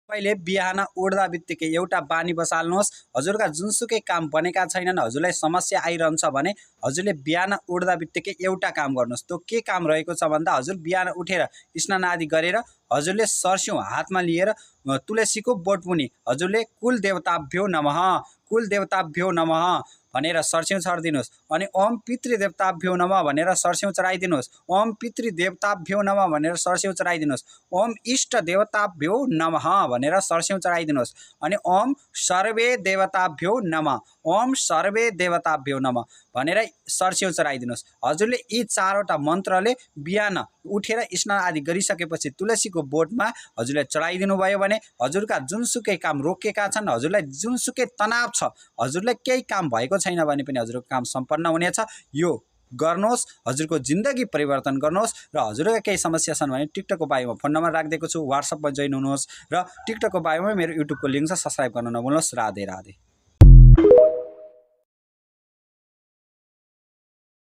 तपाईँले बिहान उठ्दा बित्तिकै एउटा बानी बसाल्नुहोस्। हजुरका जुनसुकै काम बनेका छैनन्, हजुरलाई समस्या आइरहन्छ भने हजुरले बिहान उठ्दा बित्तिकै एउटा काम गर्नुहोस्। त्यो के काम रहेको छ भन्दा हजुर बिहान उठेर स्नान आदि गरेर हजुरले सर्स्यौँ हातमा लिएर तुलसीको बोटमुनि हजुरले कुल देवताभ्यो नमः, कुल देवताभ्यो नमः भनेर सर्स्यौँ छरिदिनुहोस्। अनि ओम पितृदेवताभ्यो नमः भनेर सर्स्यौँ चढाइदिनुहोस्। ओम पितृदेवताभ्यो नमः भनेर सर्स्यौँ चढाइदिनुहोस्। ओम इष्ट देवताभ्यो नमः भनेर सर्स्यौँ चढाइदिनुहोस्। अनि ओम सर्वे देवताभ्यो नमः, ओम सर्वे देवताभ्यो नमः भनेर सर्स्यौँ चढाइदिनुहोस्। हजुरले यी 4वटा मन्त्रले बिहान उठेर स्नान आदि गरिसकेपछि तुलसीको बोटमा हजुरले चढाइदिनु भयो भने हजुरका जुनसुकै काम रोकेका छन्, हजुरलाई जुनसुकै तनाव छ, हजुरलाई केही काम भएको छैन भने पनि हजुरको काम सम्पन्न हुनेछ। यो गर्नुहोस्, हजुरको जिन्दगी परिवर्तन गर्नुहोस्। र हजुरका केही समस्या छन् भने टिकटकको बायोमा फोन नम्बर राखिदिएको छु, व्हाट्सएपमा जोइन हुनुहोस् र टिकटकको बायोमा मेरो युट्युबको लिङ्क छ, सब्सक्राइब गर्न नभुल्नुहोस्। राधे राधे।